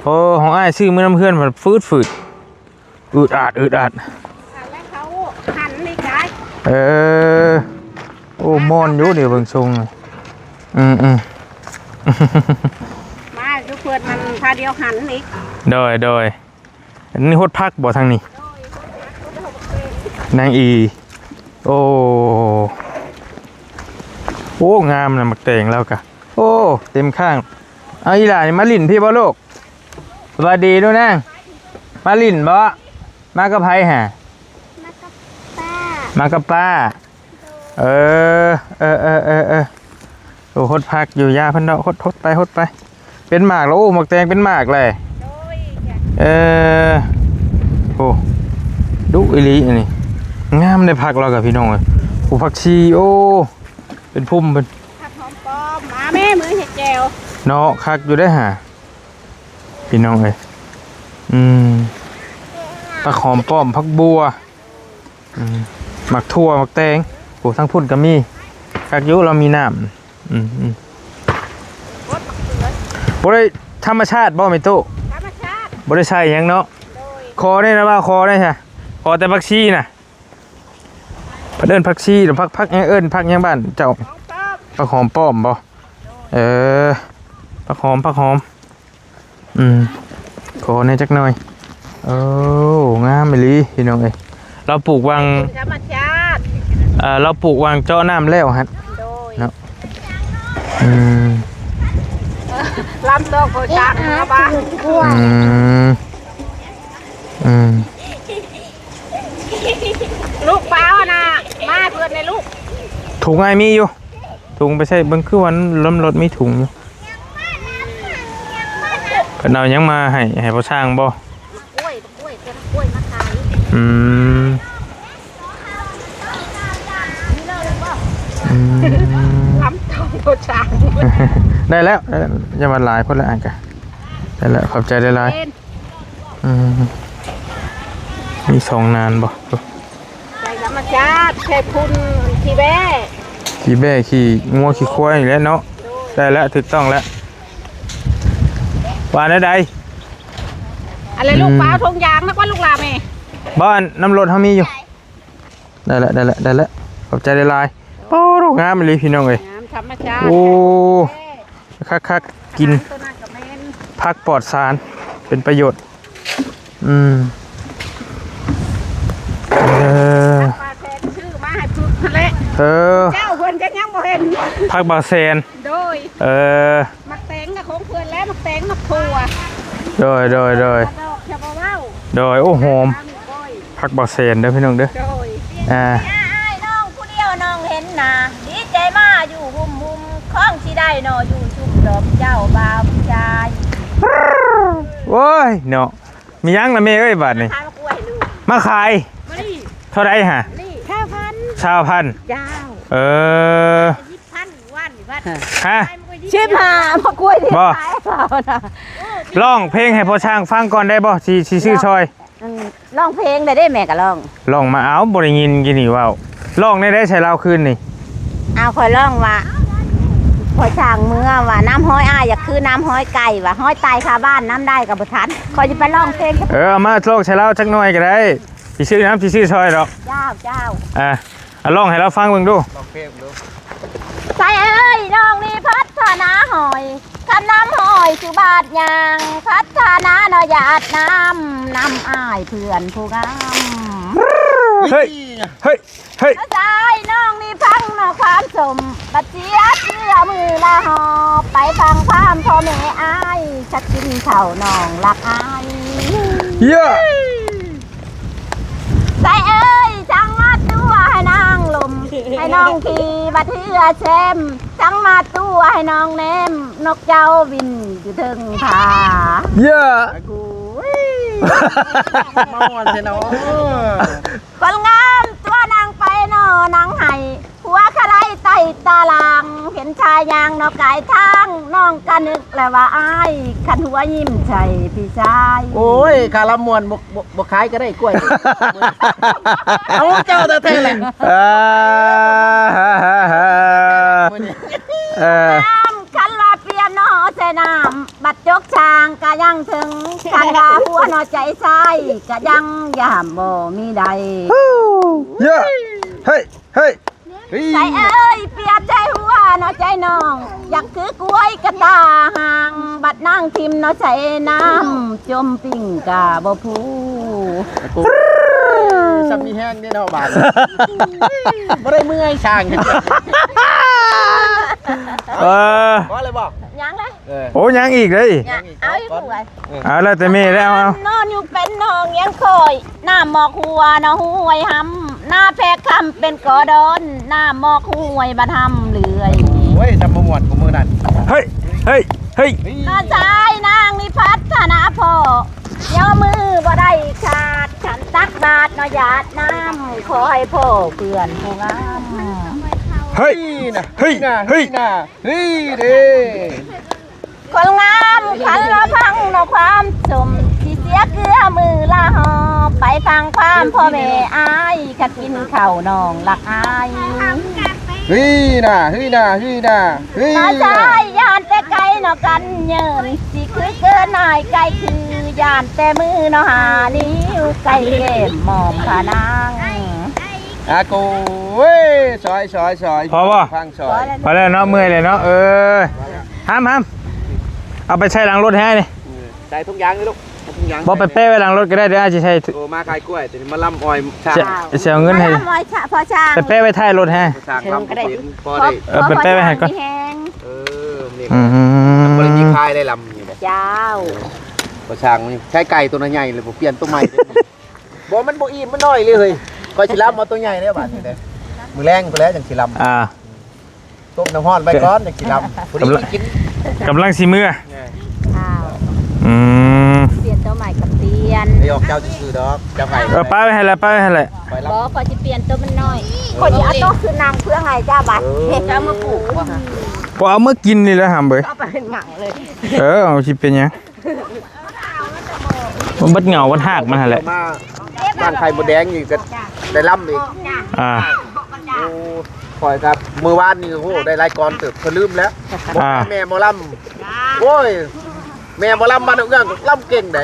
ໂອ້ ຂອງອ້າຍຊື້ມານຳເຮືອນ ມັນຝືດໆ ອືດອາດ ອືດອາດ. ແລ້ວເຂົາຫັນນີ້ກາຍ ເອີ ໂອ້ ມ່ວນຢູ່ນີ້ ເບິ່ງຊົງ. ອືມໆ ມາຢູ່ເພິ່ນມັນພາດຽວຫັນອີກ. ໂດຍ ໂດຍ. ອັນນີ້ຫົດຜັກບໍ່ທາງນີ້? ນາງອີ ໂອ້ ໂອ້ ງາມນະ ໝາກແຕງລາວກະ ໂອ້ ເຕັມຂ້າງ. ເອົາ ອີຫຼ້ານີ້ມາຫຼິ້ນພີ້ບໍ່ລູກ? ສະບາຍດີດູນາງ. ມາຫຼິ້ນບໍ່? ມາກັບໃຜຫະ? ມາກັບປ້າ ມາກັບປ້າ. ເອີ ເອີ ເອີ ເອີ ເອີ ໂອ້ ຫົດຜັກຢູ່ ຢ່າເພິ່ນດອກ ຫົດ ຫົດໄປ ຫົດໄປ. ເປັນໝາກແລ້ວ ໂອ້ ໝາກແຕງເປັນໝາກແລ້ວ. ໂດຍ ເອີ ໂອ້ ດຸອີ່ຫຼີອັນນີ້. ງາມເດ້ຜັກລາວກະ ພີ່ນ້ອງເອີຍ. ໂອ້ ຜັກຊີ ໂອ້ ເປັນພຸ່ມເພິ່ນ. ຜັກຫອມປ້ອມ ມາແມ່ ມື້ເຮັດແຈ່ວເນາະ. ຄັກຢູ່ເດ້ຫາ ພີ່ນ້ອງເອີຍ. ອືມ ຜັກຫອມປ້ອມ ຜັກບົ່ວ. ອືມ ໝາກຖົ່ວ ໝາກແຕງ. ໂອ້ ທາງພຸ້ນກະມີ. ຄັກຢູ່ ລາວມີນ້ຳ. ອືມ ອືມ ບໍ່ໄດ້ທຳມະຊາດບໍ່ແມ່ຕູ້? ທຳມະຊາດ ບໍ່ໄດ້ໃສ່ຫຍັງເນາະ. ໂດຍ ຂໍແດ່ນະ ວ່າຂໍແດ່ຊະ. ຂໍແຕ່ຜັກຊີນະ. ເພິ່ນເອີ້ນຜັກຊີ ຫຼື ຜັກ ຜັກຫຍັງ ເອີ້ນຜັກຫຍັງບ້ານເຈົ້າ? ຫອມປ້ອມ ຜັກຫອມປ້ອມບໍ່? ໂດຍ ເອີ ຜັກຫອມ ຜັກຫອມ. ອືມ ຂໍແດ່ຈັກໜ່ອຍ. ໂອ້ ງາມອີ່ຫຼີ ພີ່ນ້ອງເອີຍ. ລາວປູກຫວ່າງ ທຳມະຊາດ ເອີ ລາວປູກຫວ່າງເຈາະນ້ຳແລ້ວຫັ້ນ. ໂດຍ ເນາະ. ອືມ ລຳຕອກໂຄຈັກນະບ້າ. ອືມ ອືມ ລູກປ້າວນະ ມາເພິ່ນໃນລູກ. ຖົງອ້າຍມີຢູ່. ຖົງໄປໃສ່ເບິ່ງ ຄືວ່າລຳລົດມີຖົງຢູ່. ເພິ່ນເອົາຫຍັງມາໃຫ້ ໃຫ້ພໍ່ຊ່າງບໍ່? ກ້ວຍ ກ້ວຍ ກ້ວຍມາຂາຍ. ອືມ ອືມ ລຳຕ້ອງພໍ່ຊ່າງ. ໄດ້ແລ້ວ ໄດ້ແລ້ວ ຢ່າວ່າຫຼາຍໂພດລະ ອ່ານກະໄດ້ແລ້ວ. ຂອບໃຈຫຼາຍໆ. ອືມ ມີສອງນານບໍ່? ໃສ່ທຳມະຊາດ ໃສ່ຝຸ່ນຂີ້ແບ້ ຂີ້ແບ້ຂີ້ງົວຂີ້ຄວາຍນີ້ແຫຼະເນາະ. ໂດຍ ໄດ້ແລ້ວ ຖືກຕ້ອງແລ້ວ. ວ່າແນວໃດ? ອັນນັ້ນລູກ ອືມ ປ້າເອົາຖົງຢາງນະກວ່າລູກຫຼານແມ່. ບໍ່ ອັນ ນ້ຳລົດເຮົາມີຢູ່. ໄດ້ແລ້ວ ໄດ້ແລ້ວ ໄດ້ແລ້ວ. ຂອບໃຈຫຼາຍໆ. ໂອ້ ງາມອີ່ຫຼີ ພີ່ນ້ອງເອີຍ. ງາມ ທຳມະຊາດ. ໂອ້ ຄັກໆ ກິນ ໂຕນັ້ນກະແມ່ນ ຜັກປອດສານ ເປັນປະໂຫຍດ. ອືມ ເອີ ປາແຊນຊື້ມາໃຫ້ປຶກຫັ້ນແຫຼະ. ເອີ ເຈົ້າເພິ່ນກະຍັງບໍ່ເຫັນ ຜັກບາແຊນ. ໂດຍ ເອີ ໝາກແຕງກະຂອງເພິ່ນແຫຼະ ໝາກແຕງ ໝາກຖົ່ວ. ໂດຍ ໂດຍ ໂດຍ ດອກຈະບໍ່ເວົ້າ. ໂດຍ ໂອ້ ຫອມ ຜັກບາແຊນເດີ ພີ່ນ້ອງເດີ. ໂດຍ ອ່າ ອ້າຍນ້ອງຜູ້ດຽວນ້ອງເຫັນໜ້າ ດີໃຈມາຢູ່ຫຸ່ມໆ ຄອງຊິໄດ້ໜໍ່ຢູ່ຊຸມດອກເຈົ້າບ່າວຜູ້ຊາຍ. ໂອ້ຍເນາະ ມີຫຍັງລະແມ່ເອີຍບາດນີ້? ມາຂາຍໝາກກ້ວຍລູກ ມາຂາຍ. ມານີ້ ເທົ່າໃດຫະ? ນີ້ ຊາວພັນ ຊາວພັນ. ເຈົ້າ ເອີ ສິບພັນ ວານນີ້ພັດ ຮະ ສິບຫ້າ ໝາກກ້ວຍທີ່ ບໍ່ ຂາຍເຂົານະ. ຮ້ອງເພງໃຫ້ພໍ່ຊ່າງຟັງກ່ອນໄດ້ບໍ່? ຊິ ຊິຊື້ຊ່ອຍ. ອືມ ຮ້ອງເພງໄດ້ເດ້ ແມ່ກະຮ້ອງ. ຮ້ອງມາ ເອົາ ບໍ່ໄດ້ຍິນກີ້ນີ້ເວົ້າ. ຮ້ອງແນວໃດໃສ່ລາວຄືນນີ້? ເອົາ ຂ້ອຍຮ້ອງວ່າ ພໍ່ຊ່າງເມືອວ່າ ນ້ຳຫ້ອຍອ້າຍຢາກຄືນ້ຳຫ້ອຍໄກ່ວ່າ ຫ້ອຍຕາຍຄາບ້ານ ນ້ຳໄດ້ກະບໍ່ທັນ. ຂ້ອຍຊິໄປຮ້ອງເພງ. ເອີ ເອົາມາຮ້ອງໃສ່ລາວຈັກໜ່ອຍກະໄດ້ ຊິຊື້ນ້ຳ ຊິຊື້ຊ່ອຍດອກ. ເຈົ້າ ເຈົ້າ ອ່າ ອ່າ ລອງໃຫ້ລາວຟັງເບິ່ງດູ. ລອງເພງເບິ່ງດູ. ໃສ່ເອີຍ ນ້ອງນີ້ພັດທະນາຫອຍ ຄັນນ້ຳຫອຍຄືບາດຍາງ ພັດທະນາເນາະ ຢາດນ້ຳ ນ້ຳອ້າຍເພື່ອນຜູ້ງາມ. ເຮີ້ຍ ເຮີ້ຍ ເຮີ້ຍ ໃສ່ນ້ອງນີ້ຟັງເນາະ ຄວາມສົມ ບັດເສຍເຊື່ອມືລະຫອບ ໄປຟັງຄວາມພໍ່ແມ່ອ້າຍ ສັກກິນເຂົ້ານ້ອງລັກອ້າຍ. ເຢ້ ໃສ່ເອີຍ ຊ່າງມາຕົວໃຫ້ນາງລົມ ໃຫ້ນ້ອງຂີ່ບັດເຮືອແຊມ ຊ່າງມາຕົວໃຫ້ນ້ອງແນມ ນົກເຈົ້າບິນຢູ່ເທິງຟ້າ. ເຢ້ ໂອ້ຍ ມາມ່ວນແທ້ເນາະ. ຄົນງາມຕົວນາງໄປເນາະ ນາງໃຫ້ ຜົວຄະໄລໄຕ້ ຕາລາງເຫັນຊາຍຍ່າງເນາະກາຍທາງ ນ້ອງກະນຶກແລ້ວວ່າອ້າຍ ຄັນຫົວຍິ້ມໃສ່ພີ່ຊາຍ. ໂອ້ຍ ຄາລຳມ່ວນ ບໍ່ ບໍ່ ບໍ່ຂາຍກໍໄດ້ກ້ວຍ ເອົາເຈົ້າແທ້ໆແຫຼະ. ເອີ ເອີ ຄັນວ່າປຽນເນາະໃສ່ນ້ຳ ບັດຈົກຊ່າງກະຍັງເຖິງ ຄັນວ່າຫົວເນາະໃຈຊາຍກະຍັງ ຢ້ານບໍ່ມີໃດ. ເຮີ້ຍ ເຮີ້ຍ ເຮີ້ຍ ໃສເອີຍ ປຽບໃຈຫົວເນາະໃຈນ້ອງ ຢາກຄືກ້ວຍກະຕາຫ່າງ ບັດນາງຖິ້ມເນາະໃສ່ນ້ຳ ຈົມປີ້ງກະບໍ່ຟູ. ສ່ຳມີແຮງເດ້ເນາະບາດ ບໍ່ໄດ້ເມື່ອຍຊ່າງ. ເອີ ພໍແລ້ວບໍ່? ຍັງເລີຍ. ເອີ ໂອ້ ຍັງອີກເດ້. ເອົາອີກຜູ້ໃດ? ເອີ ເອົາ ແລ້ວແຕ່ແມ່ແລ້ວ. ເອົາ ນອນຢູ່ເປັນໜອງຍັງຄອຍ ນ້ຳໝອກຫົວເນາະຫ້ວຍຫຳ ໜ້າແພກຄຳເປັນກໍດອນ ນ້ຳໝອກຫ້ວຍບັດຫຳເລື້ອຍ. ໂອ້ຍ ຈຳບໍ່ມ່ວນກວ່າມື້ນັ້ນ. ເຮີ້ຍ ເຮີ້ຍ ເຮີ້ຍ ນ້າຊາຍນາງນິພັດທະນາພໍ່ ຍ່ອມືບໍ່ໄດ້ຂາດ ຂັນຕັກບາດເນາະຢາດນ້ຳ ຂໍໃຫ້ພໍ່ເພື່ອນຜູ້ງາມ. ເຮີ້ຍ ເຮີ້ຍ ເຮີ້ຍ ເຮີ້ຍ ເຮີ້ຍ ເຮີ້ຍ ເຮີ້ຍ ເດ້. ຄົນງາມຄັນລະຟັງເນາະຄວາມຊົມ ຊິເສຍເກືອມື້ລະຫໍ່ ໄປຟັງຄວາມພໍ່ແມ່ອ້າຍ ຄັນກິນເຂົ້ານ້ອງລັກອາຍ. ເຮີ້ຍນາ ເຮີ້ຍນາ ເຮີ້ຍນາ ເຮີ້ຍນາ. ນ້າຊາຍຢ້ານແຕ່ໄກເນາະກັນເຍີນ ຊິຄືເກີນນາຍໄກຄື ຢ້ານແຕ່ມືເນາະຫ້ານິ້ວ ໄກແກ້ມໝອມພະນາງ. ອາໂກ ເວີຍ ຊອຍ ຊອຍ ຊອຍ ພໍບໍ່? ຟັງຊອຍ ພໍແລ້ວເນາະ ເມື່ອຍແລ້ວເນາະ. ເອີ ຫ້າມ ຫ້າມ ເອົາໄປໃສ່ຫຼັງລົດແຮນີ້ ເອີ ໃສ່ຖົງຢາງເລີຍລູກ ໃສ່ຖົງຢາງ. ບໍ່ ໃສ່ ໄປແປະໄວ້ຫຼັງລົດກໍໄດ້ ດຽວອ້າຍຊິໃສ່. ໂອ້ ມາຂາຍກ້ວຍ ຕອນນີ້ມາລຳອ້ອຍຊ່າງ ເສຍເງິນໃຫ້ ມາລຳອ້ອຍຊ່າງ ພໍ່ຊ່າງ ໄປແປະໄວ້ທ້າຍລົດແຮ. ຊ່າງລຳບໍ່ເປັນ ພໍໄດ້ ເອີ ໄປແປະໄວ້ໃຫ້ກ່ອນ. ເອີ ອືມ ບໍ່ໄດ້ມີຂາຍໄດ້ລຳນີ້ແຫຼະ. ເຈົ້າ ພໍ່ຊ່າງນີ້ໃຊ້ໄກ່ຕົວໃຫຍ່ເລີຍ ບໍ່ປ່ຽນຕົວໃໝ່ເດ້. ບໍ່ ມັນບໍ່ອີ່ມ ມັນນ້ອຍເລີຍເຮີ້ຍ. ຂ້ອຍຊິລຳເອົາຕົວໃຫຍ່ເດ້ບາດນີ້ເດ້ ມື້ແລງພຸ້ນແຫຼະຈັ່ງຊິລຳ. ອ່າ ຕົ້ມນ້ຳຮ້ອນໄວ້ກ່ອນຈັ່ງຊິລຳ ພໍດີກິນ ກຳລັງຊິເມືອ. ອ້າວ ອືມ ປ່ຽນຕົວໃໝ່ກໍປ່ຽນ ໄດ້ອອກເຈົ້າຊື່ໆດອກ ເຈົ້າໃຜ. ເອີ ປະໄວ້ຫັ້ນແຫຼະ ປະໄວ້ຫັ້ນແຫຼະ. ບໍ່ ຂ້ອຍຊິປ່ຽນຕົວມັນນ້ອຍ ຂ້ອຍຊິເອົາໂຕຂຶ້ນນັ່ງເພື່ອໃຫ້ເຈົ້າບາດ. ເອີ ເຈົ້າມາປູກບໍ່? ບໍ່ ເອົາມາກິນນີ້ແຫຼະຫຳເອີຍ ເອົາໄປເປັນໝັກເລີຍ. ເອີ ເອົາ ຊິເປັນຫຍັງ? ມັນເບິດເຫງົາເບິດຮາກມັນຫັ້ນແຫຼະ. ມາບ້ານໄຂ່ມົດແດງນີ້ກໍໄດ້ລຳອີກ. ອ່າ ໂອ້ ຂ້ອຍກັບມື້ວານນີ້ ໂອ້ ໄດ້ຫຼາຍກ່ອນເຕີບ ຂ້ອຍລືມແລ້ວ. ອ່າ ແມ່ໝໍລຳ ໂອ້ຍ ແມ່ໝໍລຳບ້ານເອື້ອງລຳເກັ່ງເດ້.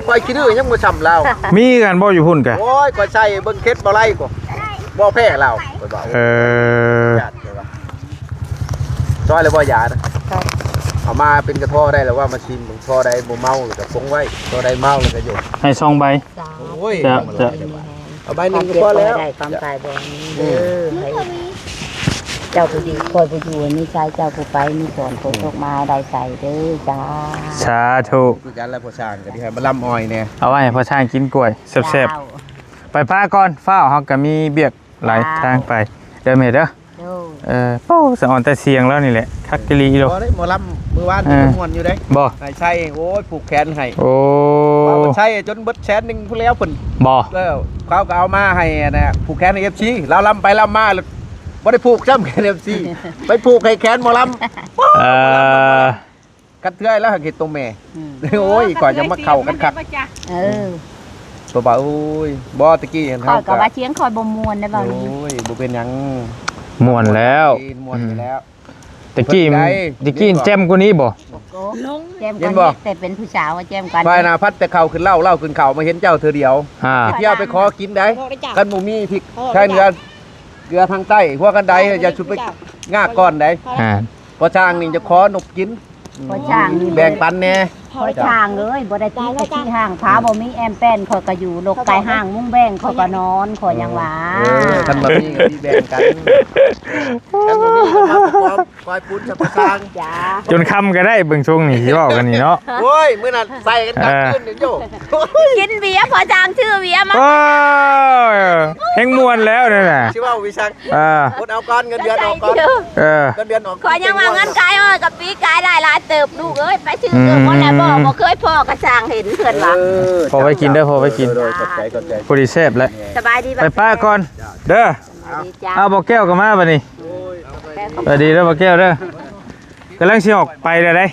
ຂ້ອຍຂີ້ດື້ຍັງບໍ່ຊ່ຳລາວ. ມີຄືກັນບໍ່ຢູ່ພຸ້ນກະ? ໂອ້ຍ ຂ້ອຍໃສ່ເບິ່ງເຄັດບໍ່ໄລ່ກໍບໍ່ແພ້ລາວ ຂ້ອຍວ່າ. ເອີ ຈ້ອຍແລ້ວບໍ່ຢານະ? ເອົາມາເປັນກະທໍ່ໄດ້ແລ້ວວ່າ ມາຊິມເບິ່ງ ທໍ່ໃດບໍ່ເມົາແລ້ວກໍປົງໄວ້ ທໍ່ໃດເມົາແລ້ວກໍໂຍນ. ໃຫ້ສອງໃບ. ໂອ້ຍ ເຈົ້າ ເຈົ້າ ເອົາໃບໜຶ່ງກໍພໍແລ້ວ. ຄວາມເຈັບບໍ່ໃຫ້ໄດ້ ຄວາມຕາຍບໍ່ໃຫ້ມີເດີ. ອືມ ໃຫ້ເຈົ້າຜູ້ດີ ຄອຍຜູ້ຢູ່ ມີຊາຍເຈົ້າຜູ້ໄປ ມີສອນໂພຕົກມາໄດ້ໃສເດີ. ສາ ສາທຸ ຄືກັນແລ້ວ. ພໍ່ຊ່າງກໍຊິໃຫ້ມາລຳອ້ອຍແດ່ ເອົາໄວ້ໃຫ້ພໍ່ຊ່າງກິນກ້ວຍແຊບໆ. ເຈົ້າ ໄປປ້າກ່ອນ ຟ້າວ ເຮົາກໍມີວຽກ ຫຼາຍທາງໄປເດີແມ່ເດີ. ໂດຍ ເອີ ໂອ້ ສະອອນແຕ່ສຽງແລ້ວນີ້ແຫຼະ ຄັກອີ່ຫຼີໂດ. ບໍ່ໄດ້ ໝໍລຳມື້ວານນີ້ ເອີ ມ່ວນຢູ່ເດ້. ບໍ່ ນາຍໄຊ ໂອ້ຍ ຜູກແຂນໃຫ້. ໂອ້ ວ່າບໍ່ໃຊ້ຈົນເບິດແສນໜຶ່ງພຸ້ນແລ້ວເພິ່ນ. ບໍ່ ເອີ ເຂົາກໍເອົາມາໃຫ້ອັນນ່າ ຜູກແຂນໃຫ້ເອັຟຊີ ລາວລຳໄປລຳມາ ບໍ່ໄດ້ຜູກຊ້ຳແຂນເອັຟຊີ ໄປຜູກໃຫ້ແຂນໝໍລຳ. ເອີ ຄັນເທື່ອແລ້ວຫາກເຮັດໂຕແມ່. ອືມ ໂອ້ຍ ຂ້ອຍຈະມາເຂົ້າກັນຄັກ. ເອີ ບໍ່ວ່າ ໂອ້ຍ ບໍ່ ຕະກີ້ຫັ້ນ ຂ້ອຍກໍວ່າສຽງຂ້ອຍບໍ່ມ່ວນໄດ໋ ເວົ້ານີ້. ໂອ້ຍ ບໍ່ເປັນຫຍັງ ມ່ວນແລ້ວ ມ່ວນຢູ່ແລ້ວ. ອືມ ຕະກີ້ ຕະກີ້ແຈ່ມກວ່ານີ້ບໍ່? ໂອ້ ແຈ່ມກວ່ານີ້ ແຕ່ເປັນຜູ້ສາວແຈ່ມກັນ. ຂ້ອຍນະພັດແຕ່ເຂົ້າຂຶ້ນເລົ້າ ເລົ້າຂຶ້ນເຂົ້າ ມາເຫັນເຈົ້າເທື່ອດຽວ. ອ່າ ໄປທ່ຽວໄປຂໍກິນໄດ໋ ຄັນບໍ່ມີພິກທາງເໜືອ ເກືອທາງໃຕ້ ຫົວກັນໄດ ຢ່າຊຸດໄປຍາກກ່ອນໄດ໋. ອ່າ ພໍ່ຊ່າງນີ້ຈະຂໍນົບກິນ ພໍ່ຊ່າງນີ້ ແບ່ງປັນແດ່. ພໍ່ຊ່າງເອີຍ ບໍ່ໄດ້ຕິດກະຂີ້ຫ້າງ ຜາບໍ່ມີແອມແປ້ນ ຂ້ອຍກໍຢູ່ ລົກໄກຫ້າງມຸ້ງແບ່ງ ຂ້ອຍກໍນອນ ຂ້ອຍຍັງວ່າ. ເອີ ຄັນບໍ່ມີກໍມີແບ່ງກັນ ຄັນບໍ່ມີກໍມາປະກອບ ຄອຍປຸ້ນສະປະສາງ. ຈ້າ ຈົນຄ່ຳກໍໄດ້ ເບິ່ງຊົງນີ້ ຊິເວົ້າກັນນີ້ເນາະ. ໂອ້ຍ ມື້ນັ້ນໃສ່ກັນກາງຄືນຢູ່. ເອີ ກິນເບຍ ພໍ່ຊ່າງຊື້ເບຍມາ. ໂອ້ຍ ແຮງມ່ວນແລ້ວນັ້ນນະ ຊິເວົ້າວິສັງ. ອ່າ ອົດເອົາກ່ອນ ເງິນເດືອນອອກກ່ອນ. ເອີ ເງິນເດືອນອອກ. ຂ້ອຍຍັງວ່າເງິນກາຍ ເອີ ກັບປີກາຍຫຼາຍໆເຕີບ ລູກເອີຍ ໄປຊື້ເຄື່ອງໝົດແລ້ວ. ອືມ ບໍ່ ບໍ່ເຄີຍພໍ້ກະຊ່າງເຫັນເພິ່ນວ່າ. ເອີ ພໍໄວ້ກິນເດີ ພໍໄວ້ກິນ. ໂດຍ ໂດຍ ຂອບໃຈ ຂອບໃຈ. ຜູ້ດີແຊບແຫຼະ. ສະບາຍດີ ໄປປ້າກ່ອນເດີ. ສະບາຍດີຈ້າ. ອ້າວ ບໍ່ແກ້ວກໍມາບັດນີ້. ໂອ້ຍ ສະບາຍດີເດີ ບໍ່ແກ້ວເດີ ກຳລັງຊິອອກໄປແລ້ວເດ້.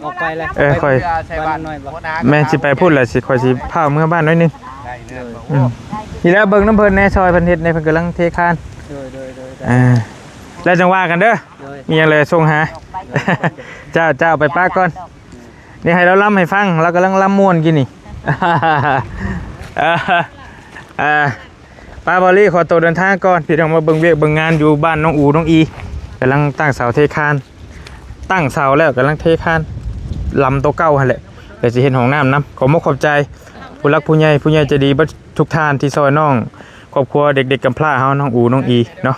ອອກໄປແລ້ວ ເອີ ຂ້ອຍ ບ້ານນ້ອຍບໍ່? ແມ່ນ ຊິໄປພຸ້ນແຫຼະ ຊິ ຂ້ອຍຊິພາເມືອບ້ານໜ້ອຍໜຶ່ງ. ໂດຍ ອືມ ນີ້ແຫຼະ ເບິ່ງນຳເພິ່ນແດ່ ຊ່ອຍເພິ່ນເຮັດແດ່ ເພິ່ນກຳລັງເທຄານ. ໂດຍ ໂດຍ ໂດຍ ອ່າ ແລ້ວຈັ່ງວ່າກັນເດີ. ໂດຍ ມີຫຍັງແລ້ວສົ່ງຫາ. ເຈົ້າ ເຈົ້າ ໄປປະກ່ອນ. ນີ້ໃຫ້ລາວລຳໃຫ້ຟັງ ລາວກຳລັງລຳມ່ວນກີ້ນີ້. ເອີ ອ່າ ປ້າບອລລີຂໍໂຕເດີນທາງກ່ອນ ພີ່ນ້ອງ ມາເບິ່ງວຽກເບິ່ງງານຢູ່ບ້ານນ້ອງອູ ນ້ອງອີ ກຳລັງຕັ້ງເສົາເທຄານ ຕັ້ງເສົາແລ້ວກຳລັງເທຄານ ລຳໂຕເກົ່າຫັ້ນແຫຼະ ແລ້ວຊິເຮັດຫ້ອງນ້ຳນຳ. ຂອບມຸກຂອບໃຈຜູ້ຫຼັກຜູ້ໃຫຍ່ ຜູ້ໃຫຍ່ໃຈດີເບິດທຸກທ່ານທີ່ຊ່ອຍນ້ອງຄອບຄົວເດັກໆກຳພ້າເຮົາ ນ້ອງອູ ນ້ອງອີເນາະ.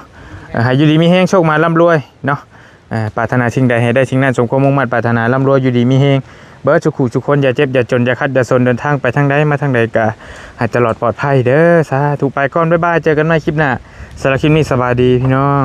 ເອີ ໃຫ້ຢູ່ດີມີແຮງ ໂຊກໝານລ່ຳລວຍເນາະ. ເອີ ປາດຖະໜາສິ່ງໃດໃຫ້ໄດ້ສິ່ງນັ້ນ ສົມຄວາມມຸ່ງໝັ້ນປາດຖະໜາ ລ່ຳລວຍຢູ່ດີມີແຮງເບິດສູ່ຄູ່ສູ່ຄົນ ຢ່າເຈັບຢ່າຈົນ ຢ່າຂັດຢ່າສົນ ເດີນທາງໄປທາງໃດມາທາງໃດກະໃຫ້ຕະຫຼອດປອດໄພເດີ. ສາທຸ ໄປກ່ອນ ບາຍບາຍ ເຈີກັນໃໝ່ຄລິບໜ້າ. ສຳລັບຄລິບນີ້ ສະບາຍດີພີ່ນ້ອງ.